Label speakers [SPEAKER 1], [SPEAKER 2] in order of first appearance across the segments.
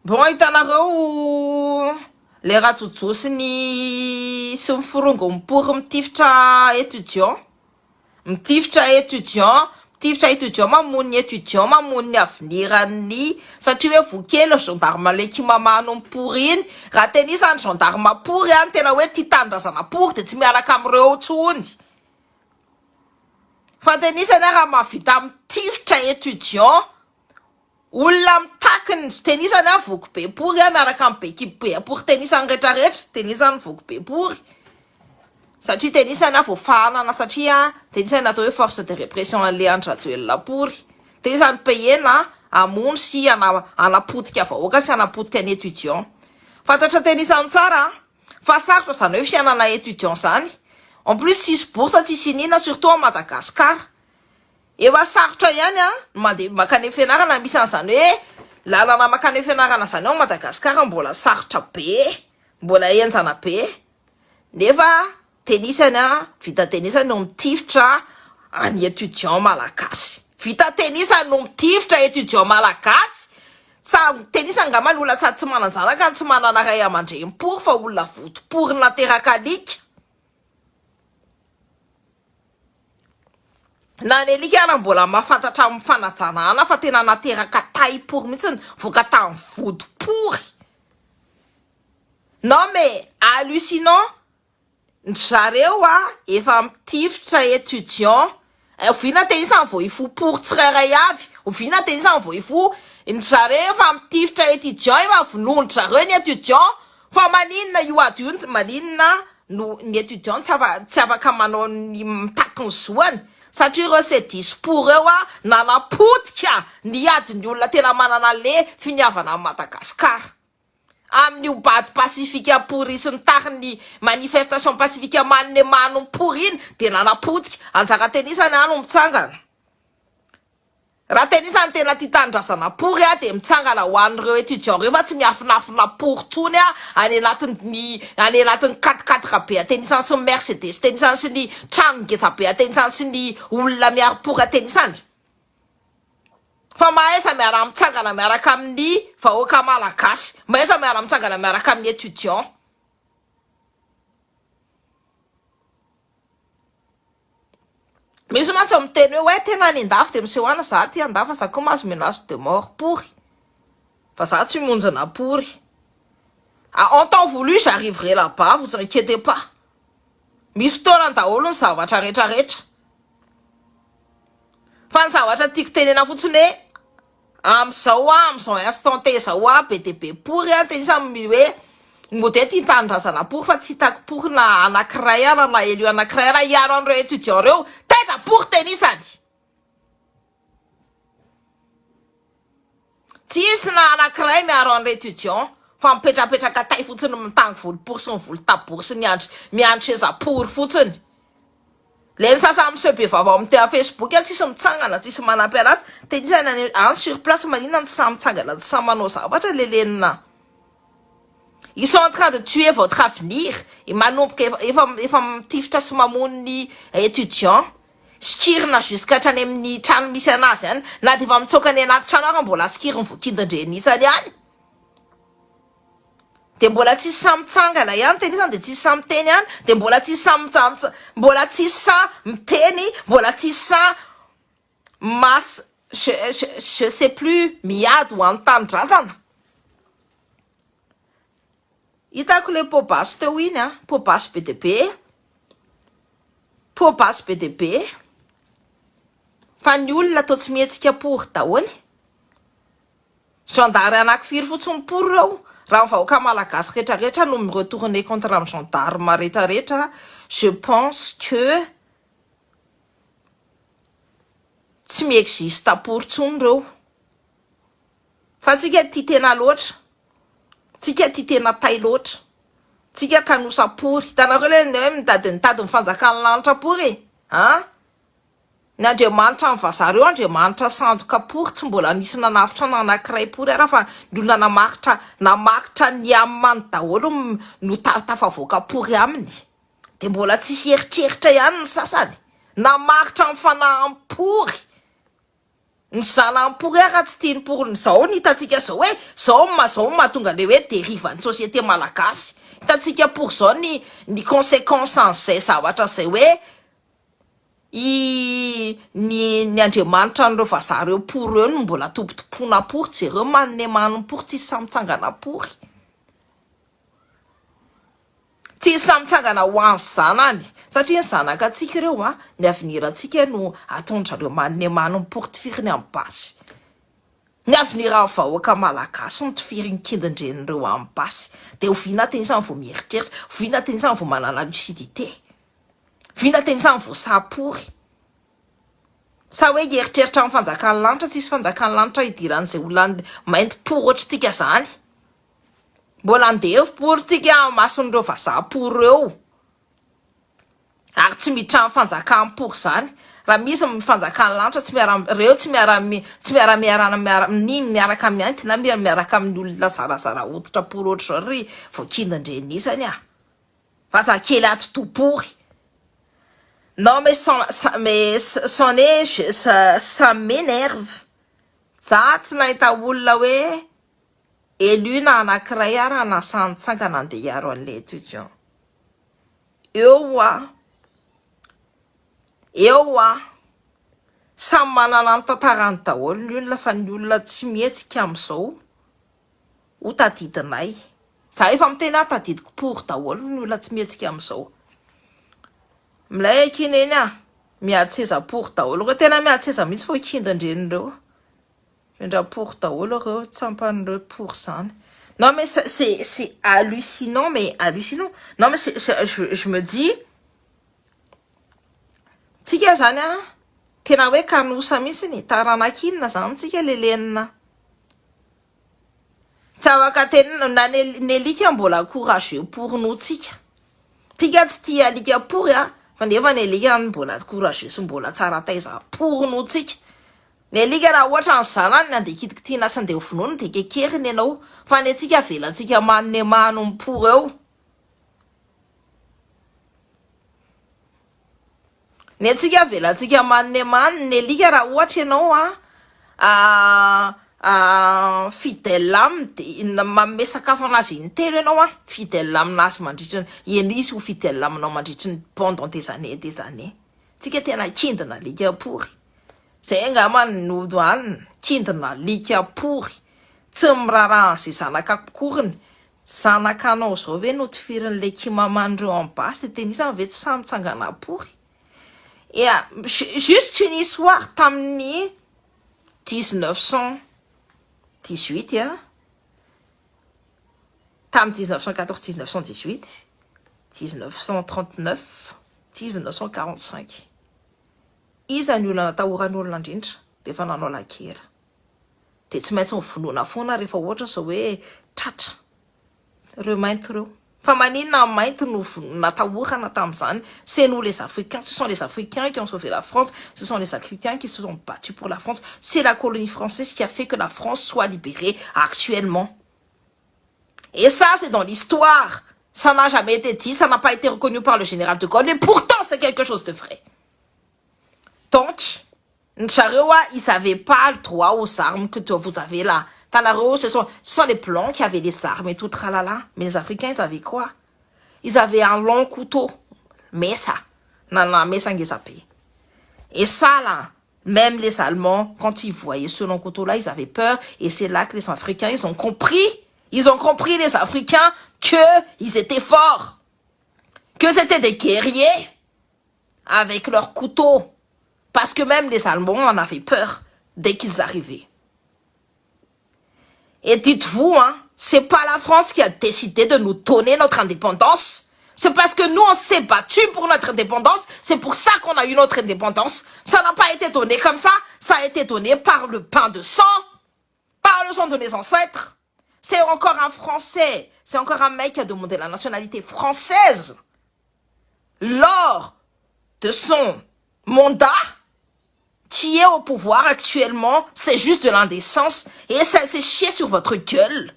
[SPEAKER 1] Bon hitanareo le rajojo sy ny sy ny forongo mipory mitifitra étudiant mitifitra étudiant mitifitra étudiant mamono ny étudiant mamono ny avenir an'ny satria hoe voa kely gendarme le kimamano mipory iny raha tena isany gendarme pory any tena hoe tia tanindrazana pory de tsy miaraka am'ireo tsony fa tena isany raha mahavita mitifitra étudiant Olona mitaky ny tenisany a voky be pory a miaraka amin'ny be kibo be pory tenisany rehetra rehetra tenisany voky be pory satria tenisany a voafahanana satria tenisany natao hoe force de répression an'le Andry Rajoelina pory tenisany payena hamono sy hanapotika vahoaka sy hanapotika ny étudiant fantatra tenisany tsara fa sarotra zany hoe fiainana étudiant zany en plus tsisy bourse tsisy inona surtout à Madagascar Efa sarotra ihany an, ny mandeha makany fianarana, misy an'izany hoe lalana makany fianarana zany ao Madagascar mbola sarotra be, mbola henjana be, nefa tenisany an, vita tenisany no mitifitra any étudiant malagasy, vita tenisany no mitifitra étudiant malagasy, tsa tenisany angamba ny olona sady tsy manan-janaka no tsy manana ray aman-dreny pory fa olona voto-pory nateraka alika. Na ny alika ara mbola mahafantatra amin'ny fanajanahana fa tena nateraka tay pory mihitsy voaka tamin'ny vody pory. Non mais hallucinant, ndry zareo a efa mitifitra étudiant, oviana tena isany vao hifoha pory tsirairay avy, oviana tena isany vao hifoha, ndry zareo efa mitifitra étudiant, efa vonoin-dry zareo ny étudiant, fa maninona io ady io, maninona no ny étudiant tsy afa tsy afaka manao ny mitaky ny zoany satria ireo C10 pour ireo a nanapotika ny adin'ny olona tena manana le finiavana an'i Madagascar amin'io bady pacifique pory sy ny tariny manifestation pacifique manne manompo pory iny de nanapotika anjara tenisany ano mitsangana Raha tena isany tena tia tanindrazana pory aho dia mitsangana ho an'ireo étudiants ireo fa tsy miafinafina pory tsony aho any anatin'ny any anatin'ny quatre quatre be atenisany sy ny mercedes tenisany sy ny trano ngeza be atenisany sy ny olona miaro pory atenisany fa mahaiza miara mitsangana miaraka amin'ny vahoaka malagasy mahaiza miara mitsangana miaraka amin'ny étudiants. Misy mantsy miteny hoe ouais tena any andafy de miseho any za aty andafy fa za koa mahazo menace de mort pory fa za tsy mionjona pory ah, en temps voulu j'arriverai là-bas vous inquiétez pas misy fotoana daholo ny zavatra rehetra rehetra fa ny zavatra tiako tenena fotsiny hoe Amizao aho amizao instant T zao aho be dia be pory aho tena isan'ny hoe mody hoe tia tanindrazana pory fa tsy hitako pory na anakiray ara na élu anakiray ara hiaro an'ireo étudiants ireo taiza pory tena isany tsisy na anakiray miaro an'ireo étudiants fa mipetrapetraka tay fotsiny mitango volo pory sy ny volo tabory sy miandry miandry seza pory fotsiny Le ny sasany miseho be vava ao amin'ny Facebook any tsisy mitsangana tsisy manampy anazy tena isany any any sur place maninona no tsy sahy mitsangana tsy sahy manao zavatra le lenina ils sont en train de tuer votre avenir manomboka efa efa efa mitifitra sy mamono ny étudiant sikirina jusqu'à hatrany amin'ny trano misy anazy any na dia efa mitsoaka any anaty trano ary mbola sikiriny voakindin-dreny isany any De mbola tsisy sahy mitsangana ihany tena izany de tsisy sahy miteny ihany de mbola tsisy sahy mitsa mbola tsisy sahy miteny mbola tsisy sahy mas je je je sais plus miady ho an'ny tanindrazana. Hitako le poa-basy teo iny a, poa-basy be dia be, poa-basy be dia be, fa ny olona toa tsy mihetsika pory daholo. Gendarme anaky firy fotsiny pory reo? Raha ny vahoaka malagasy rehetra rehetra no mi retourner contre ny gendarme rehetra rehetra je pense que tsy mi existe pory tsony reo. Fa tsika tia tena loatra. Tsika tia tena tay loatra. Tsika kanosa pory. Hitanareo le hoe mitady nitady ny fanjakan'ny lanitra pory e. An? Ny Andriamanitra ny vazaha reo Andriamanitra sandoka pory tsy mbola nisy nanavotra na anakiray pory ara fa ny olona namaritra namaritra ny amany daholo no tafavoaka pory aminy de mbola tsisy eritreritra ihany ny sasany namaritra ny fanahiny pory. Ny zanany pory ara tsy tiany pory ny zao ny hitantsika zao hoe zao ma zao mahatonga le hoe dérive ny société malagasy. Hitantsika pory zao ny ny conséquence an'izay zavatra zay hoe i ny ny andriamanitra an'ireo vazaha reo pory reo no mbola tompotompoana pory jereo manne manim pory tsisy sahy mitsangana pory. Tsisy sahy mitsangana ho an'ny zanany satria ny zanaka antsika ireo a, ny avenir antsika no ataon-drareo manne manim pory tifiriny amin'ny basy. Ny avenir an'ny vahoaka malagasy no tifirin'ny kindin-drenin'ireo amin'ny basy. Dia oviana tenisany vao mieritreritra, oviana tenisany vao manana lucidité, oviana tenisany vao sahy pory. Sa hoe hieritreritra amin'ny fanjakan'ny lanitra, tsisy fanjakan'ny lanitra hidiran'izay olona mainty pory ohatr'tsika zany. Mbola andevo pory tsika amin'ny mason'ireo vazaha pory ireo. Ary tsy miditra amin'ny fanjakan'ny pory zany. Raha misy ny fanjakan'ny lanitra tsy miara ireo tsy miara tsy miara miarana miara ni miaraka mianty na miaraka amin'ny olona zarazara hoditra pory ohatr'izao ry voakindin-dreny isany ah. Vazaha kely atidoha pory. Non mais sans mais c'en est ça ça m'énerve. Za tsy nahita olona hoe élu na anankiray ara nasahy nitsangana andeha hiaro an'ilay étudiant. Eo hoa, eo hoa, samy manana ny tantarany daholo ny olona fa ny olona tsy mihetsika amin'izao ho tadidinay. Za efa miteny aho tadidiko pory daholo ny olona tsy mihetsika amin'izao. Milay akia neny ah, miady seza pory daholo ireo, tena miady seza mihitsy vao kindin-dreny ireo. Indra pory daholo ireo tsampan'ireo pory zany. Non mais c'est c'est hallucinant mais hallucinant. Non mais c'est je, je me dis tsika zany a tena hoe kanosa mihitsy ny taranaka inona zany tsika lelenina. Tsy afaka tenina na ny alika mbola courageux pour nous tsika. Tsika tsy tia alika pory a fa nefa ny alika mbola courageux sy mbola tsara taiza pour nous tsika. Ny alika raha ohatra ny zanany ny andeha kitikitihina sy andeha ho vonoina dia kekeriny ianao fa ny antsika avelantsika manome manompo eo. Ny antsika avelantsika manome mano ny alika raha ohatra ianao a fidèle aminy dia manome sakafo anazy intelo ianao a fidèle aminazy mandritra ny izy ho fidèle aminao mandritry ny pendant des années et des années. Tsika tena kindina alika pory. Zay angamba no hanina, kindina alika pory, tsy miraharaha an'izay zanaka akoriny, zanakanao zao ve no tifirin'le kimaman'ireo amin'ny basy de tenisany ve tsy sahy mitsangana pory? Ea, juste une histoire tamin'ny 1918 a, tamin'ny 1914, 1918, 1939, 1945. Iza ny olona natahoran'ny olona indrindra rehefa nanao la guerre? Dia tsy maintsy novonoina foana rehefa ohatra izao hoe tratra ireo mainty ireo. Fa maninona ny mainty no natahorana tamin'izany? C'est nous les africains, ce sont les africains qui ont sauvé la France, ce sont les africains qui se sont battus pour la France, c'est la colonie française qui a fait que la France soit libérée actuellement. Et ça c'est dans l'histoire. Ça n'a jamais été dit, ça n'a pas été reconnu par le général de Gaulle, mais pourtant c'est quelque chose de vrai. Donc, ny zareo a, ils avaient pas le droit aux armes que toi vous avez là. Tanareo, ce sont, ce sont les blancs qui avaient les armes et tout tralala. Mais les Africains, ils avaient quoi? Ils avaient un long couteau. Mesa. Nana, mesa ngeza be. Et ça là, même les Allemands, quand ils voyaient ce long couteau-là, ils avaient peur. Et c'est là que les Africains, ils ont compris. Ils ont compris, les Africains, que ils étaient forts. Que c'était des guerriers. Avec leurs couteaux. Parce que même les Allemands en avaient peur dès qu'ils arrivaient. Et dites-vous, hein, c'est pas la France qui a décidé de nous donner notre indépendance. C'est parce que nous, on s'est battu pour notre indépendance. C'est pour ça qu'on a eu notre indépendance. Ça n'a pas été donné comme ça. Ça a été donné par le pain de sang. Par le sang de nos ancêtres. C'est encore un Français. C'est encore un mec qui a demandé la nationalité française. Lors de son mandat, qui est au pouvoir actuellement, c'est juste de l'indécence. Et ça s'est chié sur votre gueule.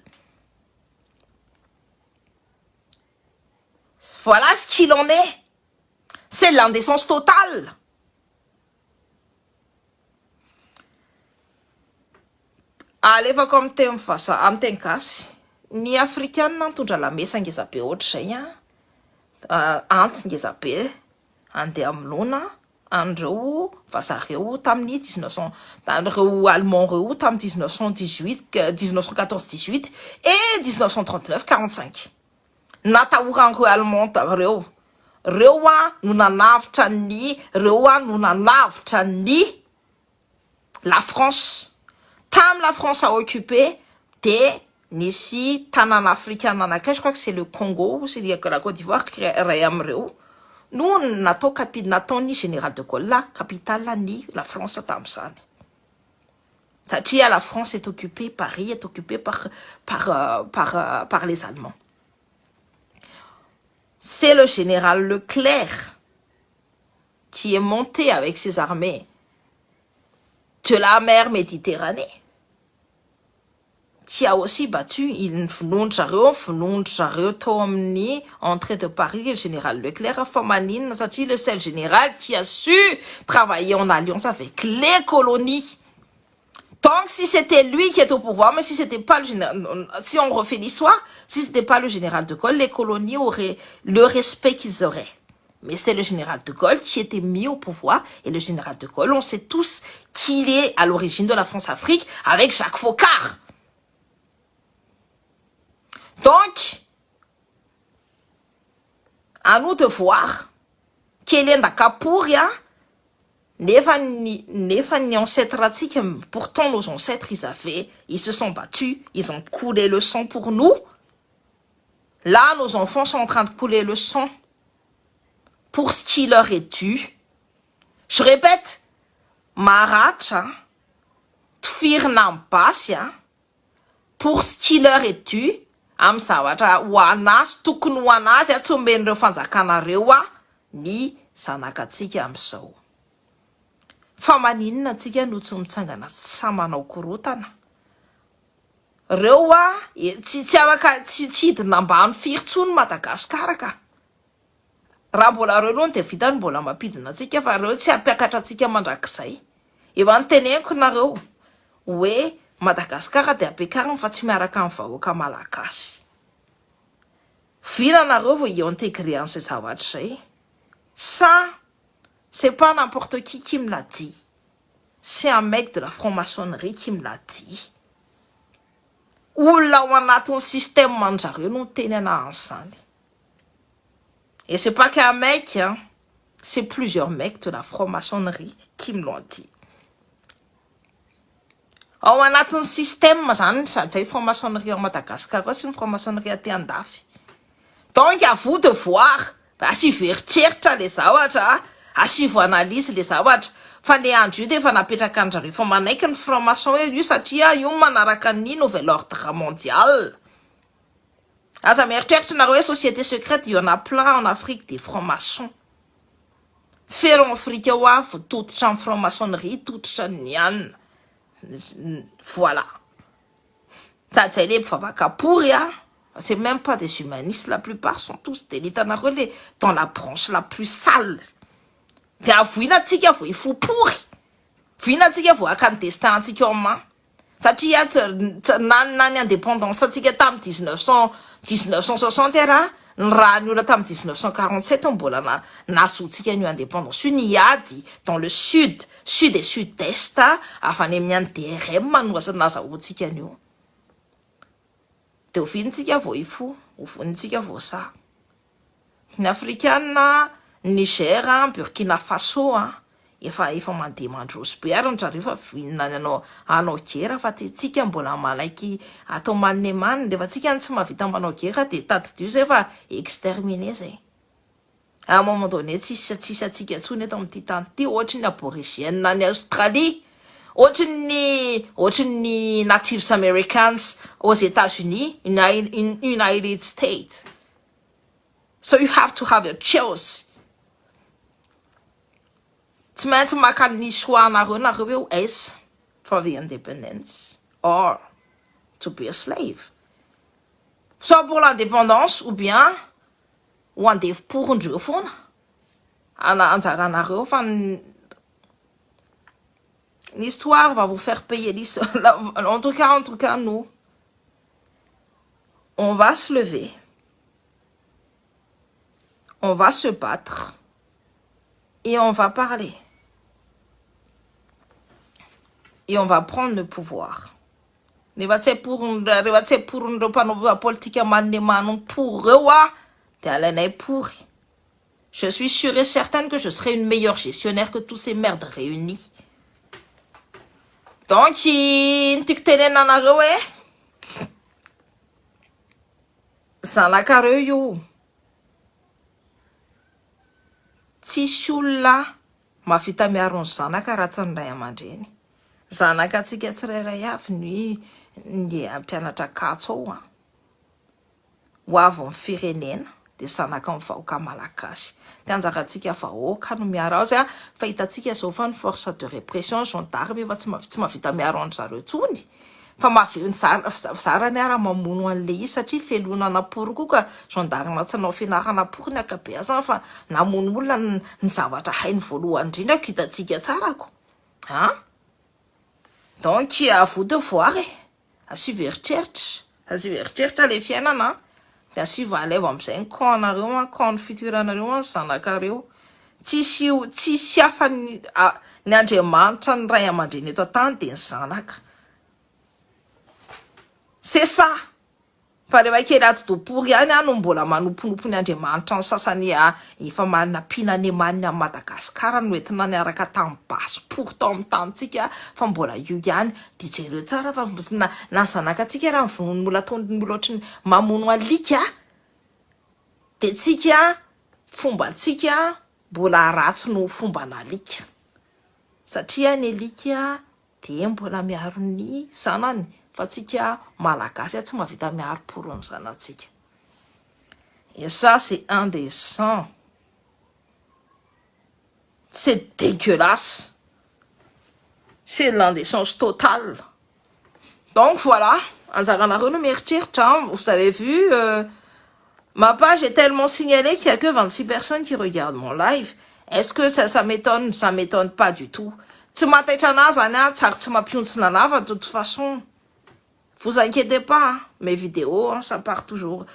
[SPEAKER 1] Voilà ce qu'il en est. C'est l'indécence totale. Alefako amin'ny teny vaza, amin'ny teny gasy. Ny Afrikanina nitondra lamesa ngeza be ohatr'izay a, antsy ngeza be andeha amonoana an'ireo vazaha reo tamin'ny 1900, reo Allemand reo tamin'ny 1918, 1914, 18 et 1939, 45. Natahoran'ireo Allemand reo a no nanavotra ny reo a no nanavotra ny la France. Tamy la France a occupé de nisy tanàna afrikana anankiray, je crois que c'est le Congo ou c'est la Côte d'Ivoire, ray am'ireo no natao capi nataony général de Gaulle capitale ny la France tam'izany, satria la France est occupée, Paris est occupé par les Allemands. C'est le général Leclerc qui est monté avec ses armées de la mer Méditerranée qui a aussi battu il vonono zareo, vonono zareo tao amin'ny entrée de Paris le général Leclerc. Fa maninona? Satria le seul général qui a su travailler en alliance avec les colonies. Donc si c'était lui qui est au pouvoir, mais si c'était pas le général, si on refait l'histoire, si c'était pas le général de Gaulle, les colonies auraient le respect qu'ils auraient. Mais c'est le général de Gaulle qui était mis au pouvoir. Et le général de Gaulle, on sait tous qu'il est à l'origine de la France-Afrique avec Jacques Foccart. Donc, à nous de voir quel est Ndakapory a nefa ny ancêtre atsika. Pourtant nos ancêtres, ils se sont battus, ils ont coulé le sang pour nous. Là, nos enfants sont en train de couler le sang pour ce qui leur est dû. Je répète, maratra tifirina amy basy a pour ce qui leur est dû, amy zavatra ho anazy, tokony ho anazy a, tsy omen'ireo fanjakanareo a ny zanakatsika am'izao. Fa maninona atsika no tsy mitsangana sa manao korotana reo a? Tsy afaka tsy hidina ambany firy tsony Madagasikara ka raha mbola reo aloha de vitany mbola mampidina atsika, fa reo tsy ampiakatra atsika mandrakizay. Efa nyteneniko nareo hoe Madagasikara de ampiakariny fa tsy miaraka amin'ny vahoaka malagasy. Vina nareo vo i-intégrer an'izay zavatra zay. Ça, c'est pas n'importe qui me l'a dit, c'est un mec de la franc-maçonnerie qui me l'a dit. Olona ao anatin'ny système manjareo no teny anahan'izany. Et c'est pas qu'un mec, hein, c'est plusieurs mecs de la franc-maçonnerie qui me l'ont dit. Ao anatin'ny système zany, sady zay franc-maçonnerie ao Madagasikara ao sy ny franc-maçonnerie aty andafy. Donc à vous de voir, asivo eritreritra le zavatra, asivo analyse le zavatra, fa le andro io de efa napetraka andrareo efa manaiky ny franc-maçon hoe io, satria io manaraka ny nouvel ordre mondial. Aza mieritreritra nareo hoe société secrète, il y en a plein en Afrique, des francs-maçons. Fero Afrika ao a votototra amin'ny franc-maçonnerie tototra ny anina. Voilà, sady zay le mpivavaka pory a, c'est même pas des humanistes, la plupart sont tous des hitanareo le dans la branche la plus sale. De avoina atsika vo ifopory voina atsika vo aka ny destin antsika ao ama, satria tsy na ny indépendance atsika tamy 1960 raha ny raha ny olona tamy 1947 mbola na nazotsika nio indépendance io, niady dans le sud, sud et sud-est, avy any amin'ny any DRM no asa nazahoantsika an'io. De ovintsika vo ifo ovintsika vo sa ny Afrikanina, Niger, Burkina Faso a efa mandeha mandroso be ary ndrareo fa vinina ny anao guerre, fa tsika mbola malaiky atao manine maniny. Rehefa tsika ny tsy mahavita manao guerre de tadidio zay fa exterminé zay. À un moment donné tsisy atsika ntsony eto amin'ity tany ty, ohatry ny aborigène any Australie, ohatry ny Natives Americans aux États-Unis, United States. So you have to have a choice. Tsy maintsy maka ny choix nareo hoe est for the independence or to be a slave, soit pour l'indépendance ou bien ho andevo-porondreo foana ana anjaranareo. Fa L'histoire va vous faire payer. En tout cas, nous, on va se lever. On va se battre. Et on va parler. Et on va prendre le pouvoir. Rehefa tsy porony, rehefa tsy poron'ireo mpanao politika manome manompory reo a, de alainay pory. Je suis sûre et certaine que je serai une meilleure gestionnaire que tous ces merdes réunies. Donc, ny tiako tenenina anareo hoe zanakareo io. Tsisy olona mahavita miaro ny zanaka raha tsy ny ray aman-dreny. Zanaka antsika tsirairay avy ny ny mpianatra Ankatso ao a. Ho avy ny firenena dia zanaky ny vahoaka malagasy. Dia anjarantsika vahoaka no miaro azy a, fa hitantsika izao fa ny force de répression, gendarme efa tsy mahavita miaro an-dry zareo intsony. Fa mahavita zara ny ara mamono an'ilay izy satria felonana pory koa ka gendarme tsy nanao fianarana pory ny ankabeazany fa namono olona ny zavatra hainy voalohany indrindra ko hitantsika tsara ko. An? Donc à vous de voir e. Asio eritreritra. Asio eritreritra le fiainana. De asio alaivo amizay ny camp nareo an, camp ny futur anareo an, zanakareo. Tsisy hafa ny Andriamanitra ny ray aman-dreny eto an-tany de ny zanaka. C'est ça. Fa rehefa kely atidoha-pory ihany aho no mbola manomponompo ny Andriamanitra ny sasany efa nampiana any amaniny amin'i Madagasikara no entina niaraka tamin'ny basy pory tao amin'ny tanintsika fa mbola io ihany. De jereo tsara fa na ny zanakatsika raha mivono mbola ataony mbola ohatry ny mamono alika de tsika fombantsika mbola ratsy noho fomban'alika satria ny alika de mbola miaro ny zanany fa tsika malagasy tsy mahavita miaro pory ny zanatsika. Et ça, c'est indécent, c'est dégueulasse, c'est l'indécence totale. Donc voilà, anjaranareo no mieritreritra. Vous avez vu, ma page est tellement signalée qu'il y a que 26 personnes qui regardent mon live. Est-ce que ça m'étonne? Ça m'étonne pas du tout. Tsy mahataitra anahy zany a, tsary tsy mampiontsona anahy fa de toute façon, vous inquiétez pas, mes vidéos, hein, ça part toujours.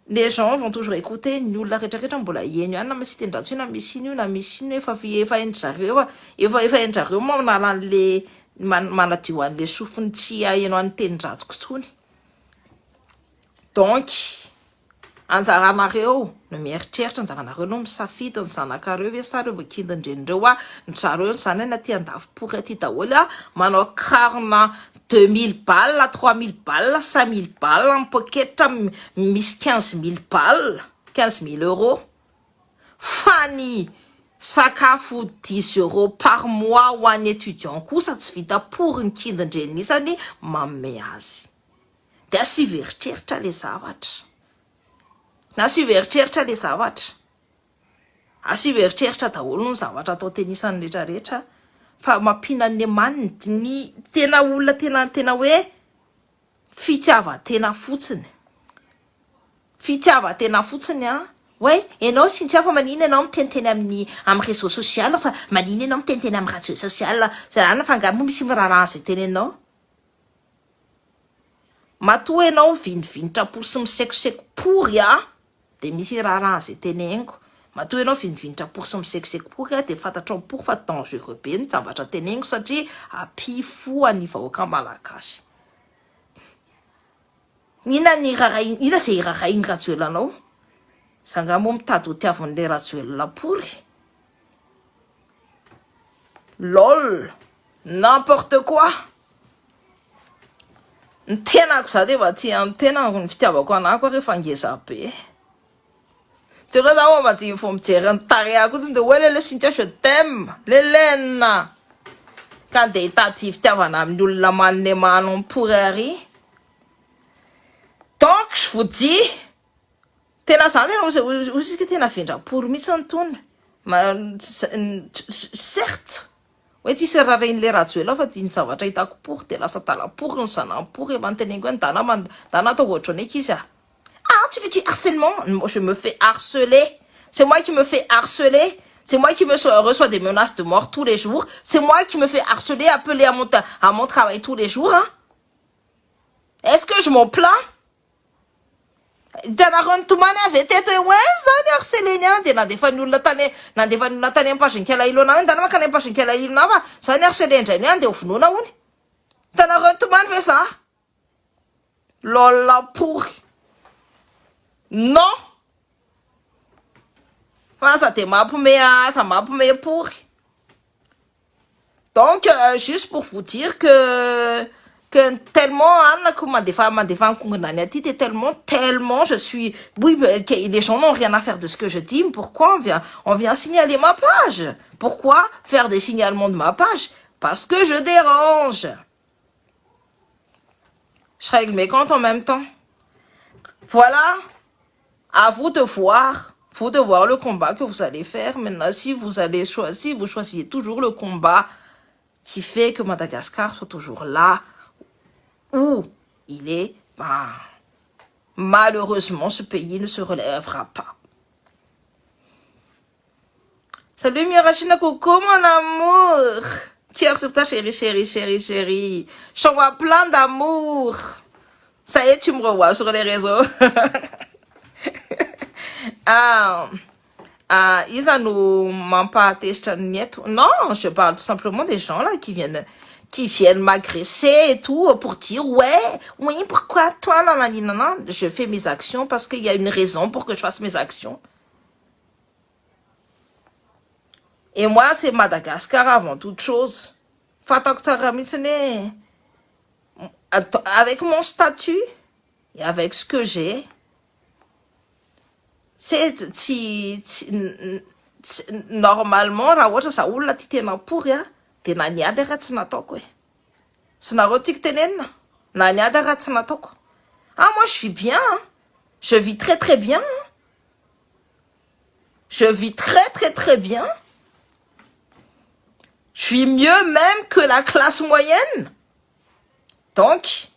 [SPEAKER 1] Les gens vont toujours écouter, ny olona rehetrarehetra mbola heno ihany na misy tendratsy io na misy ino io na misy ino efa hain-dry zareo efa hain-dry zareo manala an'le manadio an'le sofiny tsy haheno an'ny tenin-dratsiko intsony. Donc anjaranareo no mieritreritra, anjaranareo no misafidy ny zanakareo ve sa reo voakindin-drenireo a. Ny zareo zany any aty andafy-pory aty daholo a, manao karona 2000 balles, 3000 balles, 5000 balles amin'ny poketra misy 15 000 balles, 15 000 euros. Fa ny sakafo 10 euros par mois ho an'ny étudiant kosa tsy vita pory ny kindin-dreniny isany manome azy. De asio eritreritra le zavatra. Asio eritreritra le zavatra. Asio eritreritra daholo ny zavatra atao tenisany rehetrarehetra fa mampinany amaniny ny tena olona tena hoe fitiavan-tena fotsiny. Fitiavan-tena fotsiny a. Hoe ianao Cynthia fa manino ianao miteniteny amin'ny réseau social, fa manino ianao miteniteny amin'ny radio social zany, fa angaha moa misy miraharaha izay tenenao? Matoa ianao mivinivinitra pory sy misekoseko pory a, de misy raharaha izay teneniko. Matoa ianao mivinivinitra pory sy misekoseko pory a, de fantatrao pory fa dangereux be ny zavatra teneniko satria ampifoha ny vahoaka malagasy. Inona ny raharaha, inona izay raharahin'ny Rajoelina anao? Za angaha moa mitady ho tiavin'ilay Rajoelina pory? Lol, n'importe quoi. Ny tenako za de efa tia ny tenako, ny fitiavako anah koa rehefa ngeza be. Jereo za vao vao mijery ny tarehako fotsiny de hoe lele Cynthia, je t'aime lelena. Ka andeha hitady fitiavana amin'ny olona manome manompory ary. Donc je vous dis, tena zany tena ozy isika tena vendrapory mihitsy ny tony. Certes hoe tsisy raharahin'le Rajoelina fa ny zavatra hitako pory de lasa dala-pory ny zanam-pory efa niteneniko hoe ndana ndana atao ohatrany eky izy ah. Ah, tu fais du harcèlement? Moi, je me fais harceler. C'est moi qui me fais harceler. C'est moi qui me reçois des menaces de mort tous les jours. C'est moi qui me fais harceler, appeler à mon travail tous les jours, hein. Est-ce que je m'en plains? Hitanareo nitomany avy teto hoe oe zany harceleny any de nandefa ny olona tany, nandefa ny olona tany ampazin-kela ilo na hoe ndana makany ampazin-kela ilo na fa zany harcelé indray ny any de ho vonoana hony. Hitanareo nitomany ve za? Lol pourri. Non. Fa aza de mampime, aza mampime pourri. Donc juste pour vous dire que tellement anako mandefa ny aty de tellement tellement je suis, oui, que les gens n'ont rien à faire de ce que je dis. Pourquoi on vient signaler ma page? Pourquoi faire des signalements de ma page? Parce que je dérange. Je règle mes comptes en même temps. Voilà, à vous de voir, vous de voir le combat que vous allez faire maintenant. Si vous allez choisir, vous choisissez toujours le combat qui fait que Madagascar soit toujours là où il est, ben, malheureusement, ce pays ne se relèvera pas. Salut Mirachina, coucou mon amour. Cœur sur ta chérie, chérie, chérie, chérie. Je t'envoie plein d'amour. Ça y est, tu me revois sur les réseaux. Ah, ah, iza no mampahatezitra ny eto? Non, je parle tout simplement des gens là qui viennent m'agresser et tout pour dire ouais, oui, pourquoi toi, nanani, nana. Je fais mes actions parce qu'il y a une raison pour que je fasse mes actions. Et moi, c'est Madagascar avant toute chose. Fantako tsara mihitsy hoe avec mon statut et avec ce que j'ai, c'est tsy normalement raha ohatra za olona tia tena pory a de na niady raha tsy nataoko e sy nareo tiako tenenina na niady raha tsy nataoko. Ah, moi je suis bien, hein. Je vis très très bien, hein. Je vis très très très bien. Je suis mieux même que la classe moyenne. Donc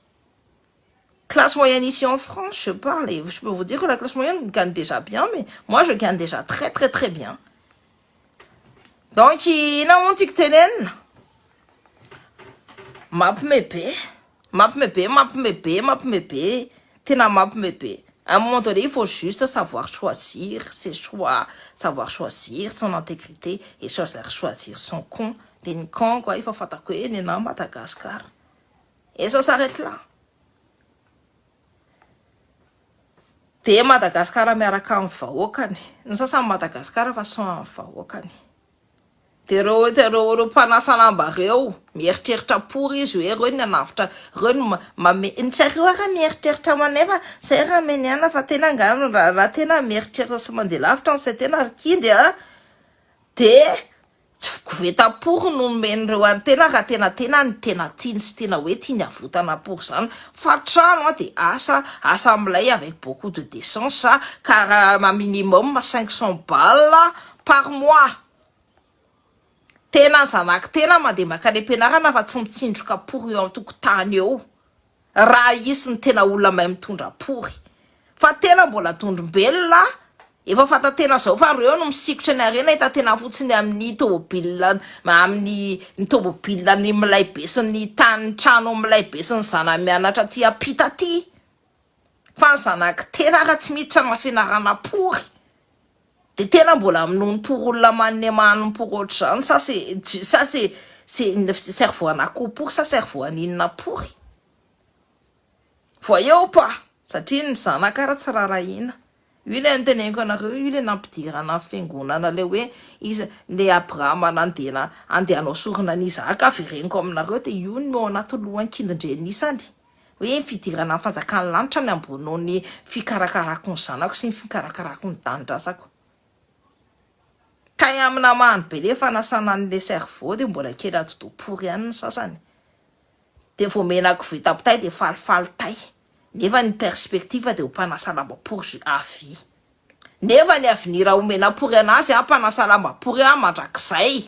[SPEAKER 1] classe moyenne ici en France, je parle, et je peux vous dire que la classe moyenne gagne déjà bien, mais moi je gagne déjà très très très bien. Donc ina moa tiako tenenina, mampime be, mampime be, mampime be, mampime be, tena mampime be. À un moment donné, il faut juste savoir choisir ses choix, savoir choisir son intégrité et choisir son camp. De ny camp quoi, efa fantako hoe ny anahy Madagascar et ça s'arrête là. De Madagasikara miaraka amin'ny vahoakany ny sasany, Madagasikara fa sans amin'ny vahoakany. De reo mpanasa lamba reo mieritreritra pory izy hoe reo ny anavitra reo ny mame ny tsareo raha mieritreritra manefa zay raha meniana fa tena nga raha tena mieritreritra sy mandeha lavitra ny say tena ry kindy a de tsy koveta pory no omen'ireo any tena raha tena ny tena tiany sy tena hoe tiany avotana pory zany fa trano a de asa amilay avec beaucoup de décence ka raha ma minimum 500 balles par mois. Tena zanaky tena mandeha makany am-pianarana fa tsy mitsindroka pory eo amin'ny tokotany eo raha isy ny tena olona mahay mitondra pory fa tena mbola tondrombelona efa fantatena zao fa reo no misikotra ny arena hita tena fotsiny amin'ny tômôbila, amin'ny ny tômôbila ny milay be sy ny tany trano milay be sy ny zana mianatra aty ampita aty fa ny zanaky tena raha tsy miditra na fianarana pory de tena mbola minono pory olona manne manony pory ohatr'izany. Ça c'est cerveau an'akoho pory sa cerveau aninona pory? Voyez ou pas? Satria ny zanaka raha tsy raharahiana io le nyteneniko anareo io le nampidirana fiangonana le hoe izy le Abrahama nandena andeha hanao sorona an'Isaka avereniko aminareo de io no ao anaty lohan-kindindrenisany hoe ny fidirana ny fanjakan'ny lanitra ny ambonao ny fikarakarako ny zanako sy ny fikarakarako ny tanindrazako kay amina many be le fanasana an'le cerveau de mbola kely atidoha pory ihany ny sasany de vao mena koveta tay de falifaly tay nefa ny perspective de ho mpanasa lamba pory à vie nefa ny avenir omena pory anazy a mpanasa lamba pory a mandrakizay.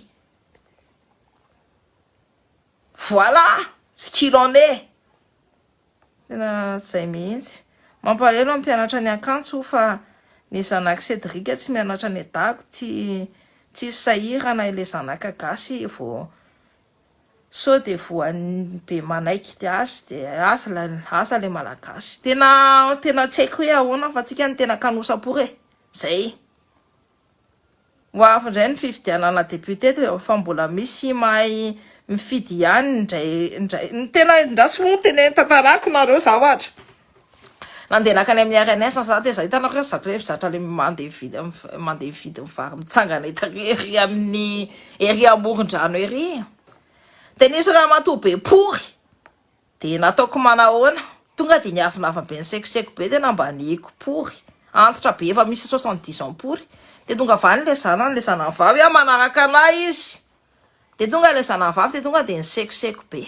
[SPEAKER 1] Voilà ce qu'il en est. Tena zay mihitsy mampalelo ampianatra ny akanjo fa ny zanaky Cédric tsy mianatra ny Dago tsy Tsisy sahirana ilay zanaka gasy vo sao de voan'ny be manaiky de azy de asa la asa le Malagasy. Tena tena tsy haiko hoe ahoana, fa tsika ny tena kanosapory e. Zay ho avy indray ny fifidianana député, fa mbola misy mahay mifidy ihany indray indray. Ny tena ndraso moa tena tantarako nareo zavatra nandeha nakany amin'ny RNS za, de za hitanareo zatra zatra le mandeha vidy vary mitsangana hita ery amin'ny ery amoron-drano ery, de nisy raha matoa be pory, de nataoko manahoana, tonga de niavinavina be, nisekoseko be, tena mba niko pory antitra be efa misy 70 ans pory. De tonga avany le zanany, le zanany vavy a manaraka anay izy, de tonga le zanany vavy, de tonga de nisekoseko be: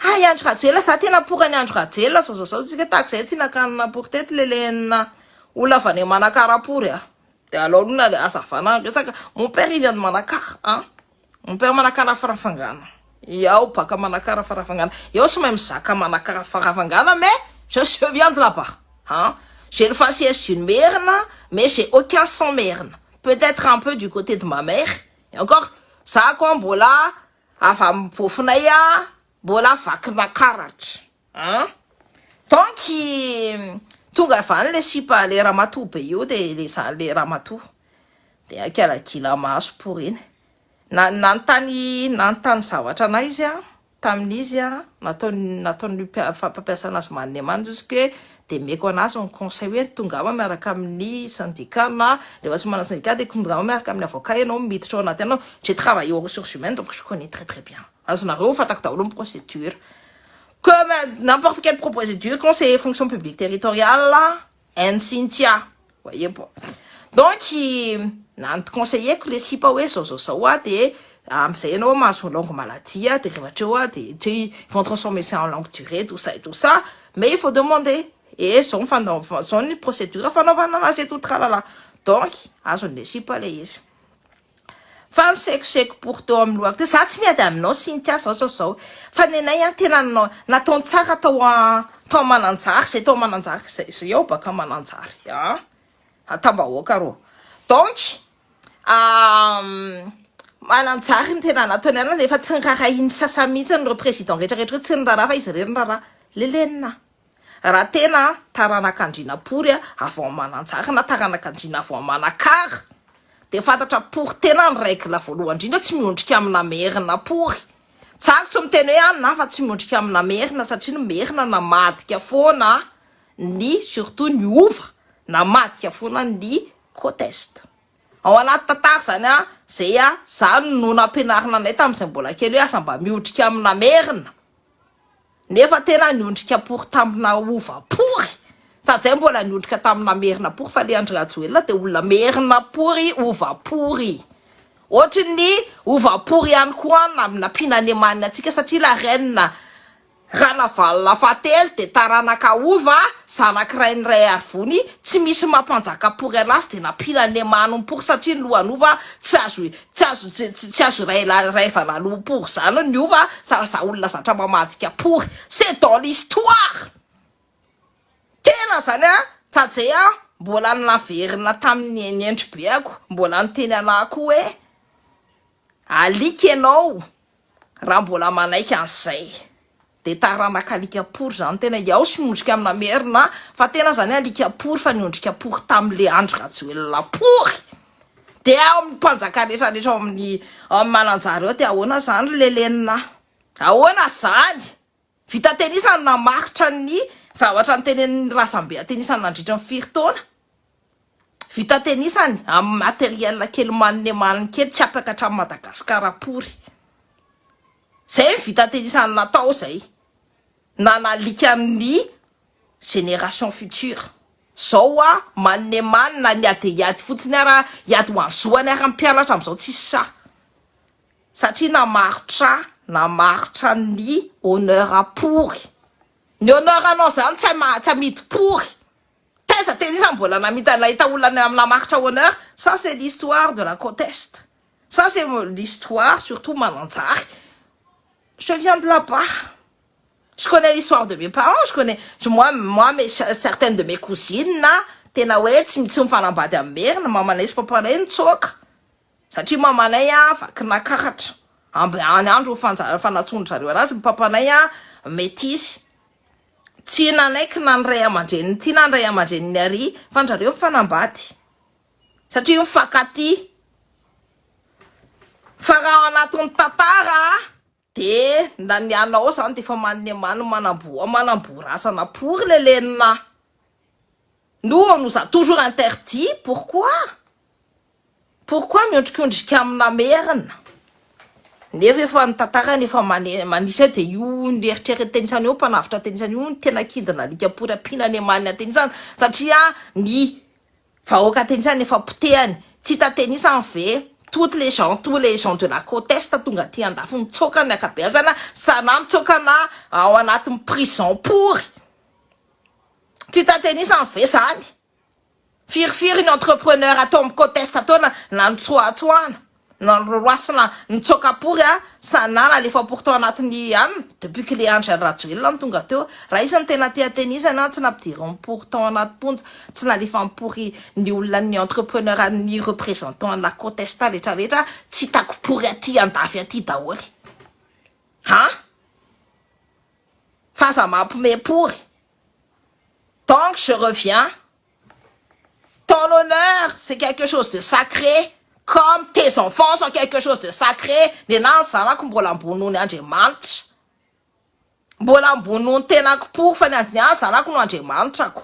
[SPEAKER 1] "Ay, Andry Rajoelina, za tena porany Andry Rajoelina zao zao zao." Tsika tahaka izay tsy nakanina pory teto le lenina olona avy any Manakara pory a. De alao aloha na azavana resaka. Mon père, il vient de Manakara, hein, mon père Manakara Farafangana, iao baka Manakara Farafangana, eo tsy mahay mizaka Manakara Farafangana, mais je viens de là-bas, hein. J'ai le faciès d'une merina, mais j'ai aucun sang merina, peut-être un peu du côté de ma mère. Et encore za koa mbola avy amin'ny bofinay a mbola vakina karatra, hein. Donc tonga avy any le sipa, le ramatoa be io, de le za le ramatoa de akalagila maso pory iny na nanontany zavatra anay izy a tamin'izy a nataony mpampiasa anazy maniny izy ke, de meko anazy ny conseil hoe tongava miaraka amin'ny syndicat, na rehefa tsy manana syndicat de tongava miaraka amin'ny avocat ianao miditra ao anaty anao. J'ai travaillé aux ressources humaines, donc je connais très très bien, azonareo, fantako daholo ny procédure, comme n'importe quelle procédure quand c'est fonction publique territoriale Cynthia, voyez pas. Donc nany conseilleko le sipa hoe zao zao zao a, de am'izay ianao mahazo longue maladie a, de rehefa treo a, de tu vont transformer ça en longue durée, tout ça et tout ça, mais il faut demander et zao ny zao ny procédure fanaovana anazy et tout tralala. Donc azon'le sipa le izy, fa ny sekoseko pour teo amin'ny lohako te za tsy miady aminao Cynthia zao zao zao, fa ny anay a tena nataony tsara tao a tao Mananjary zay, tao Mananjary zay zay eo baka Mananjary a atambahoaka ro. Donc Mananjary ny tena nataony ana, efa tsy niraharaha sasa mihitsy ny reo président rehetrarehetra, tsy niraharaha fa izy reny raharaha lelenina. Raha tena taranak'andriana pory a avy ao Mananjary na taranak'andriana avy ao Manakara, de fantatra pory tena ny règle voalohany indrindra: tsy miondrika amina merina pory. Tsaro tsy miteny hoe any na fa tsy miondrika amina merina, satria ny merina namadika foana ny, surtout ny ova namadika foana ny côte est ao anaty tantara zany a. Zay a zany no nampianarina anay tam'izay mbola kely hoe asa mba miondrika amina merina, nefa tena niondrika pory tamina ova pory, sady zay mbola niondrika tamina merina pory. Fa le Andry Rajoelina de olona merina pory, ova pory, ohatry ny ova pory ihany koa nampihinany manina atsika, satria la reine Ranavalona fahatelo de taranaka ova zanaky ray arivony, tsy misy mampanjaka pory anazy, de nampinany mano pory, satria ny lohan'ova tsy azo ray raivana loha pory zany ny ova za olona zatra mamadika pory. C'est dans l'histoire tena zany a. Sady zay a mbola naverina tamin'ny ny endry beako, mbola niteny anah koa hoe alika ianao raha mbola manaiky an'izay, de taranaka alika pory zany. Tena iao sy miondrika amina merina, fa tena zany alika pory, fa niondrika pory tam'le Andry Rajoelina pory, de ao amin'ny mpanjaka rehetrarehetra ao amin'ny Mananjary eo. De ahoana zany lelenina, ahoana zany vita tenisany namaritra ny zavatra ny tenen'ny razambe atenisany nandritra ny firy taona vita tenisany amin'ny matériel kely manine maniny kely tsy apaka hatramin'ny Madagasikara pory zay vita tenisany natao zay nanalika ny génération future zao a manine manina ny ady hiady fotsiny ara hiady ho an'zoany ara mpianatra am'izao tsisy sa, satria namaritra ny honneur apory, ny honneur anao zany tsy amidy pory. Taiza tena iza mbola namita nahita olona namaritra honneur? Ça, c'est l'histoire de la côte est, ça, c'est l'histoire surtout Mananjary. Je viens de là-bas, je connais l'histoire de mes parents, je connais moi mes certaines de mes cousines tena hoe tsy mifanambady amin'ny merina mamanay sy papanay nitsoka. Satria mamanay a vakinakaratra amby any andro fanja fanatsoan-dry zareo anazy, ny papanay a metisy. Tsy nanaiky na ny ray aman-dreniny ity na ny ray aman-dreniny ary fa ndrareo mifanambady satria mifankatia. Fa raha ao anatin'ny tantara de na ny anao zany de efa manne many manambo manamborasana pory le lenina. Nous on nous a toujours interdit pourquoi? Pourquoi miondrikondrika amina merina? Nefa efa ny tantarany efa manisy de io ny eritreretenisany io mpanavotra tenisany io ny tena kidina alika pory ampiana any amanina tenisany satria ny vahoaka tenisany efa potehany tsy hita tenisany ve toutes les gens tous les gens de la côte est tonga aty andafy mitsoaka ny ankabeazana sa na mitsoaka na ao anatin'ny prison pory tsy hita tenisany ve zany? Firifiry ny entrepreneur ato amin'ny côte est ato na na nitsoatsoahana na noroasina nitsoaka pory a sa na nalefa pory tao anatin'ny an depuis que le Andry Rajoelina no tonga teo raha izy no tena tia tenisany an tsy nampidiriny pory tao anaty ponja tsy nalefany pory ny olona ny entrepreneur ny représentant la côte est rehetra rehetra tsy hitako pory aty andafy aty daholo han fa aza mampime pory donc je reviens Ton honneur c'est quelque chose de sacré comme tes enfants sont quelque chose de sacré nenaha ny zanako mbola ambony noho ny Andriamanitra mbola ambony noho ny tenako pory fa ny ny ahy zanako no Andriamanitrako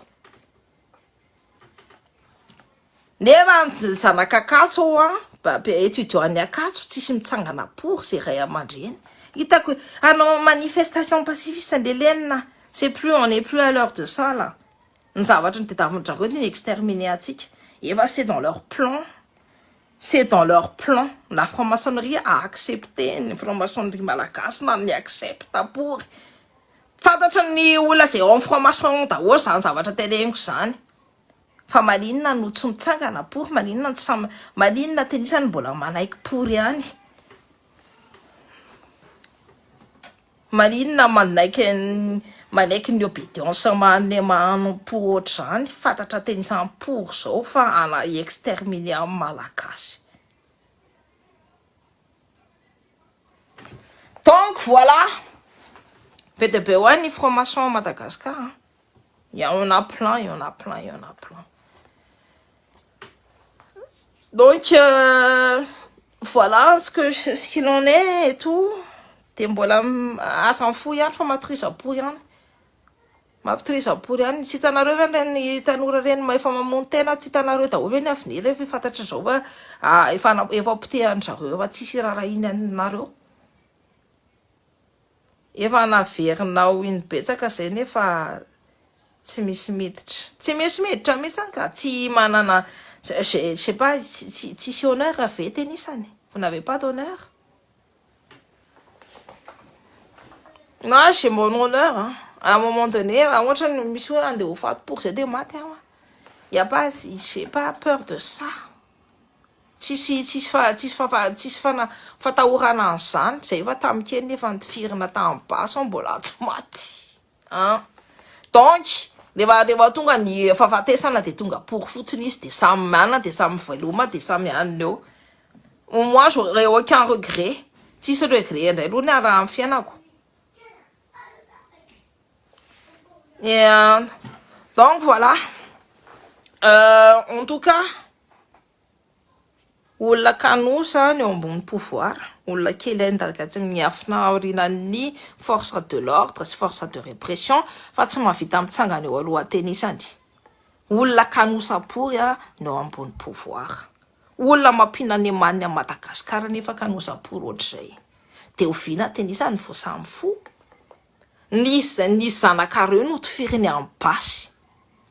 [SPEAKER 1] nefa ny zanak'Ankatso ao an étudiant ny Ankatso tsisy mitsangana pory ze ray aman-dreny hitako hanao manifestation pacifiste nde lenina c'est plus on est plus à l'heure de ça là Ny zavatra notadiavin-dry zareo dia ny exterminer antsika. Efa c'est dans leur plan. C'est dans leur plan. La franc-maçonnerie a accepté ny franc-maçonnerie malagasy na ny accepte pory. Fantatry ny olona izay ao amin'ny franc-maçon daholo izany zavatra teneniko izany. Fa maninona no tsy mitsangana pory, maninona no tsy samy, maninona tenisany mbola manaiky pory ihany. Maninona manaiky manaiky ny obedience mane manompo ohatr'izany fantatra teny isam-poro zao fa ana exterminer amin'ny malagasy. Donc voilà be dia be hoa ny franc maçon à Madagascar hein. Il y en a plein, il y en a plein, il y en a plein. Donc euh, voilà ce que ce qu'il en est et tout. De mbola asa ny fo ihany fa matorizam-po ihany. Mampitorizam-po ihany. Tsy hitanareo ve ireny tanora ireny efa mamono tena, tsy hitanareo daholo ve ny avenir efa fantatry zao fa ah, efa efa potehan-dry zareo efa tsisy irarahiany anareo. Efa naverinao in betsaka zay nefa tsy misy miditra. Tsy misy miditra mihitsy an ka, tsy manana je sais pas tsy tsisy honneur ve tenisany? Vous n'avez pas d'honneur? Moi j'ai mon honneur hein. À un moment donné raha ohatra ny misy hoe andeha ho faty pour zay de maty aho. Y a pas j'ai pas peur de ça. Tsisy tsisy fa tsisy fafa tsisy fana fatahorana an'izany zay efa tamin'ny kely nefa nitifirina tamin'ny basy aho mbola tsy maty an! Donc rehefa rehefa tonga ny fahafatesana de tonga pory fotsiny izy de samy manana de samy veloma de samy anona eo. Moi j'aurais aucun regret, tsisy regret indray aloha ny raha amin'ny fiainako. Et donc voilà, en tout cas Olona kanosa ny eo ambony pouvoir, olona kely ain-daka tsy miafina aorianan'ny force de l'ordre sy force de répression fa tsy mahavita mitsangana eo aloha tenisany. Olona kanosa pory ny eo ambony pouvoir. Olona mampiana-nemaniny an'i Madagascar nefa kanosa pory ohatr'izay. Dia oviana tenisany vao samy fo? Ny ny zanakareo no tifiriny amin'ny basy.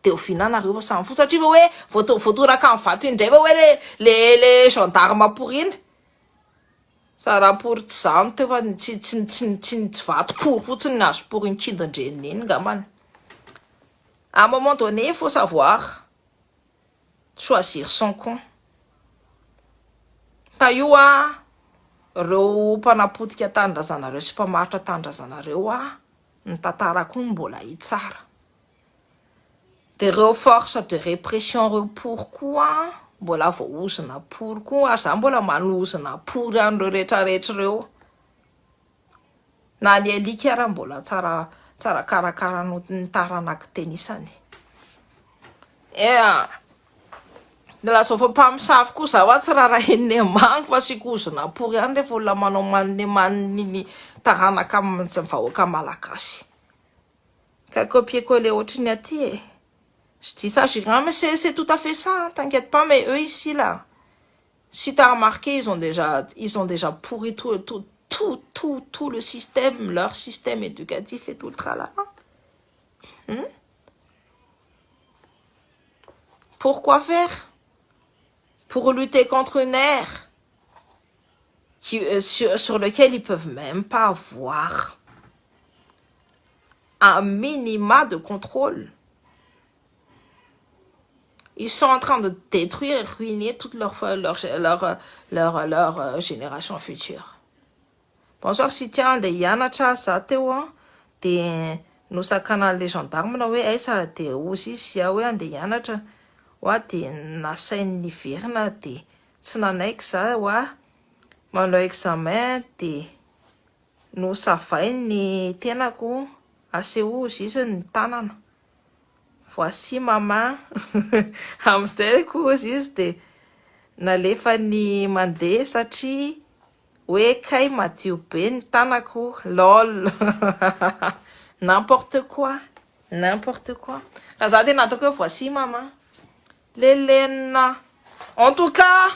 [SPEAKER 1] De oviana nareo vao samy fo satria ve hoe voato voatoraka amin'ny vato indray ve hoe le le le gendarme pory iny? Sa raha pory tsy zany teo fa tsy tsy tsy tsy tsy vato pory fotsiny ny azo pory ny kidin-dreniny iny ngambany. À un moment donné il faut savoir choisir son camp. Fa io a reo mpanapotika tanindrazanareo sy mpamaritra tanindrazanareo a ny tantara koa no mbola hitsara. De reo force de répression reo pory koa. mbola voahozona pory koa ary za mbola manozona pory an'ireo rehetrarehetra ireo. Na ny alika ara mbola tsara tsara karakara noho ny taranak'i tenisany. Ea! Lazao fa mpamosavy koa zaho a tsy rarahin'ny mango fa asiako ozona pory ihany rehefa olona manao manne manne ny taranaka vahoaka malagasy. Ka copier coller ohatry ny aty e. Je dis ça, je dis rien mais c'est tout à fait ça, hein, t'inquiète pas mais eux ici là, si t'as remarqué ils ont déjà ils ont déjà pourri tout tout tout tout tout le système, leur système éducatif et tout le tralala. Pourquoi faire? Pour lutter contre une ère qui, sur, sur lequel ils peuvent même pas avoir un minima de contrôle. Ils sont en train de détruire et ruiner toute leur, leur, leur, leur, leur génération future. Bonsoir Cynthia, andeha hianatra za teo an, de nosakanan'le gendarme na hoe aiza de ozy izy hoe andeha hianatra hoa de nasainy niverina de tsy nanaiky za hoa manao examen de nosavainy ny tenako asehozy izy ny tanana voici ma main amizay koa ozy izy de nalefany mandeha satria hoe kay madio be ny tanako lol n'importe quoi n'importe quoi ka za tena ataoko hoe voici ma main lelenina en tout cas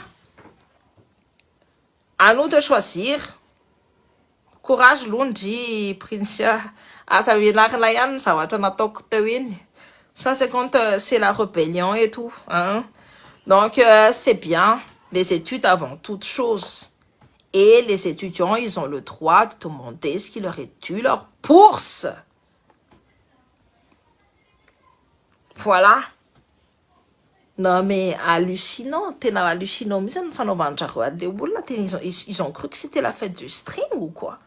[SPEAKER 1] à nous de choisir courage londry Princia asa mianarina ihany ny zavatra nataoko teo iny ça c'est quand c'est la rébellion et tout hein donc c'est bien les études avant toute chose et les étudiants ils ont le droit de demander ce qui leur est dû leur bourse voilà non mais hallucinant tena hallucinant mihitsy ny fanaovan-drareo an'le olona tena ils ont, ils ont cru que c'était la fête du string ou quoi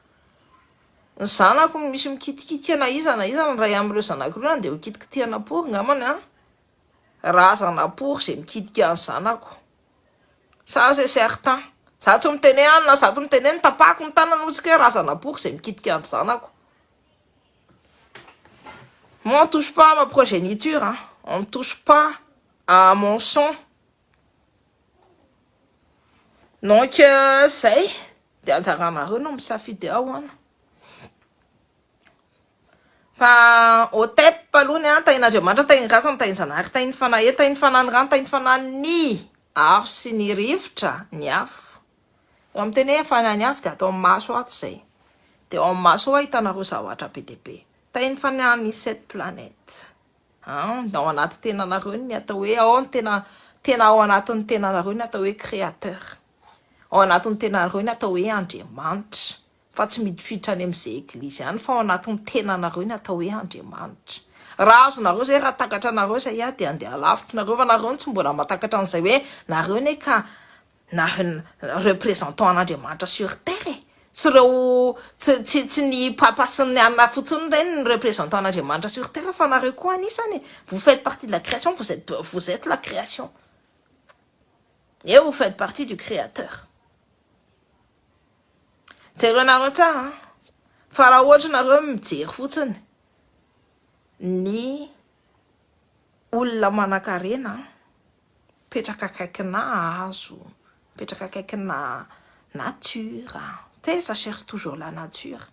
[SPEAKER 1] ny zanako misy mikitikitika na iza na iza ny ray amin'ireo zanako ireo andeha ho kitikitihana pory ngambany a razana pory zay mikitika ny zanako ça c'est certain za tsy miteny hoe anona za tsy miteny hoe nitapahako ny tanana otsika hoe razana pory zay mikitika ny zanako moi on touche pas à ma progéniture hein. On ne touche pas à mon sang donc zay de anjaranareo no misafidy ao an fa otep aloha ny an tahin'Andriamanitra tahin'ny razana tahin'ny Zanahary tahin'ny fanahy tahin'ny fanahy ny rano tahin'ny fanahy ny afo sy ny rivotra ny afo raha miteny hoe fanahy ny afo de atao amin'ny maso ato zay de ao amin'ny maso ao ahitanareo zavatra be dia be tahin'ny fanahy ny sept planètes an ao anaty tenanareo ny atao hoe ao ny tena tena ao anatin'ny tenanareo ny atao hoe créateur ao anatin'ny tenanareo ny atao hoe Andriamanitra fa tsy midifiditra any amin'izay eglizy any fa ao anatin'ny tenanareo ny atao hoe Andriamanitra raha azonareo zay raha takatra anareo zay ah de andeha lavitra nareo fa nareo no tsy mbola mahatakatra an'izay hoe nareo ne ka na représentant an'Andriamanitra sur terre e tsy reo tsy tsy tsy ny papa sy ny anona fotsiny reny ny représentant an'Andriamanitra sur terre fa nareo koa anisany e vous faites partie de la création vous êtes vous êtes la création et vous faites partie du créateur jerenareo tsara fa raha ohatra nareo mijery fotsiny ny olona manan-karena mipetraka akaikina hazo mipetraka akaikina nature tu sais ça cherche toujours la nature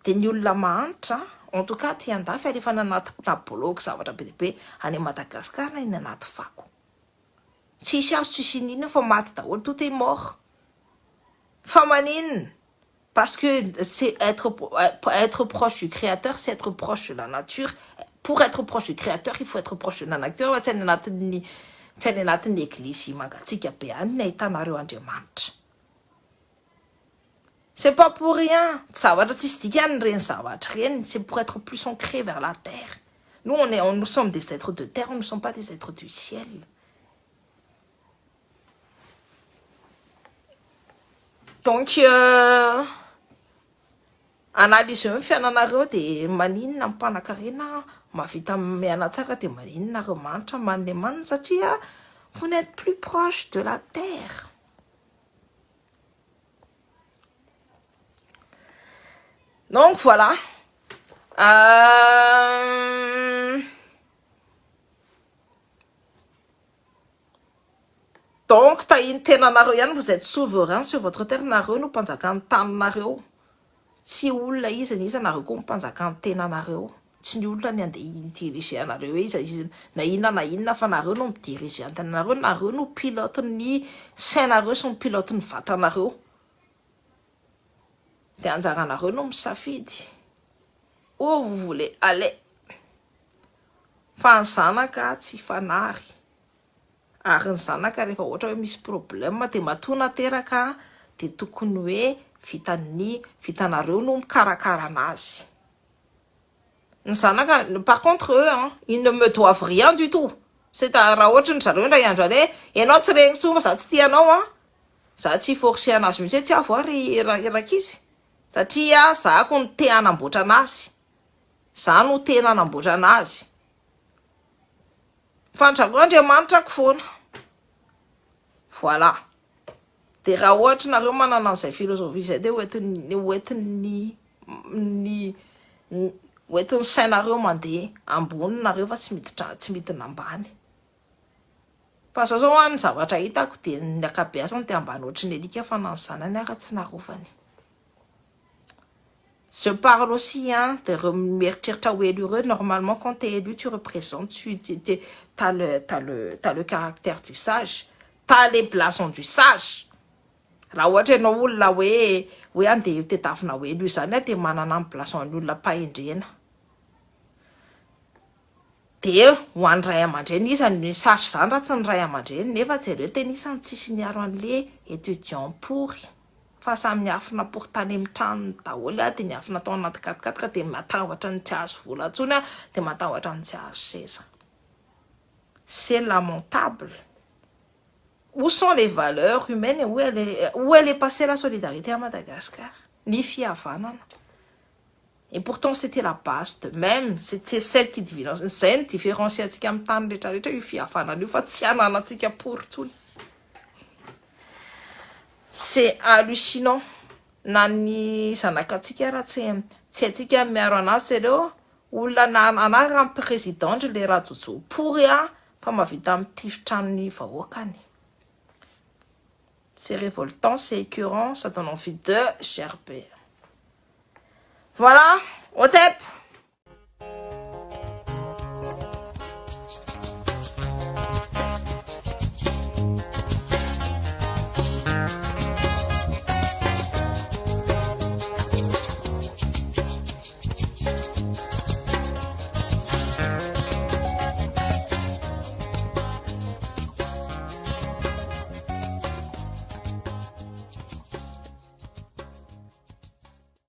[SPEAKER 1] de ny olona mahantra en tout cas aty andafy alefa any anaty na bloc zavatra be dia be any Madagascar na eny anaty fako tsisy hazo tsisy inona fa maty daholo tout est mort fa maninona parce que c'est être être proche du créateur c'est être proche de la nature pour être proche du créateur il faut être proche de la nature fa tsy any anatin'ny tsy any anatin'ny eglizy mangatsiaka be any ny ahitanareo Andriamanitra c'est pas pour rien zavatra tsisy dikany reny zavatra reny c'est pour être plus ancré vers la terre nous on est on, nous sommes des êtres de terre nous ne sommes pas des êtres du ciel donc euh, analyseo ny fiainanareo de maninona ny mpanakarena mahavita miaina tsara de maninona nareo manitra manne manina satria Vous n'êtes plus proche de la terre. Donc voilà. Donc tahin'ny tenanareo ihany, vous êtes souverain sur votre terre, nareo no mpanjakan'ny taninareo. Tsy olona iza n'iza, nareo koa mpanjakan'ny tenanareo. Tsy ny olona ny andeha hi-diriger anareo hoe iza iza na inona na inona fa nareo no mi-diriger ny tenanareo, nareo no pilote ny sainareo sy ny pilote ny vatanareo. Dia anjaranareo no misafidy où vous voulez aller. Fa ny zanaka tsy fanary. Ary ny zanaka rehefa ohatra hoe misy problème dia matoa nateraka dia tokony hoe vitan'ny vitanareo no mikarakara anazy. Ny zanaka par contre eux hein, ils ne me doivent rien du tout. C'est à raha ohatra ny zareo indray andro any hoe ianao tsy regny intsony fa za tsy tia anao an, za tsy hi-forcer anazy mihitsy hoe tsy avo aho ry rankizy satria za ko no te hanamboatra anazy, za no te nanamboatra anazy. Fa ny zareo Andriamanitrako foana. Voilà. Dia raha ohatra nareo manana an'izay philosophie izay dia hoentin'ny hoentin'ny ny hoentin'ny sainareo mandeha ambony nareo fa tsy miditra tsy midina ambany. Fa zao zao an ny zavatra hitako dia ny ankabeazany dia ambany ohatry ny alika fa na ny zanany ara tsy narovany. Je parle aussi hein de reo mieritreritra ho élu reo, normalement quand t'es élu tu représentes tu tu t'as le t'as le t'as le caractère du sage, t'as les blasons du sage. Raha ohatra ianao olona hoe hoe andeha tedavina ho élu zany a dia manana ny blason ny olona am-pahendrena. Dia ho an'ny ray aman-dreny iza no sage zany raha tsy ny ray aman-dreny nefa jereo tena isany tsisy niaro an'le étudiant pory. Fa samy niafina pour tany amin'ny tranony daholo aho dia niafina tao anaty quat-quatre dia matahotra ny tsy hahazo vola intsony aho dia matahotra ny tsy hahazo seza. C'est lamentable. Où sont les valeurs humaines et où elle est, où elle est passée la solidarité à Madagascar? Ny fihavanana. Et pourtant c'était la base de même, c'était celle qui différencie, izay ny différencier antsika amin'ny tany rehetra rehetra io fihavanana io fa tsy ananantsika pory intsony. C'est hallucinant. Na ny zanakantsika ara tsy tsy haintsika miaro anazy ireo olona na anarany président ndry le Rajojo pory a fa mahavita mitifitra ny vahoakany. C'est révoltant, c'est écœurant, ça donne envie de gerber. Voilà, Otep.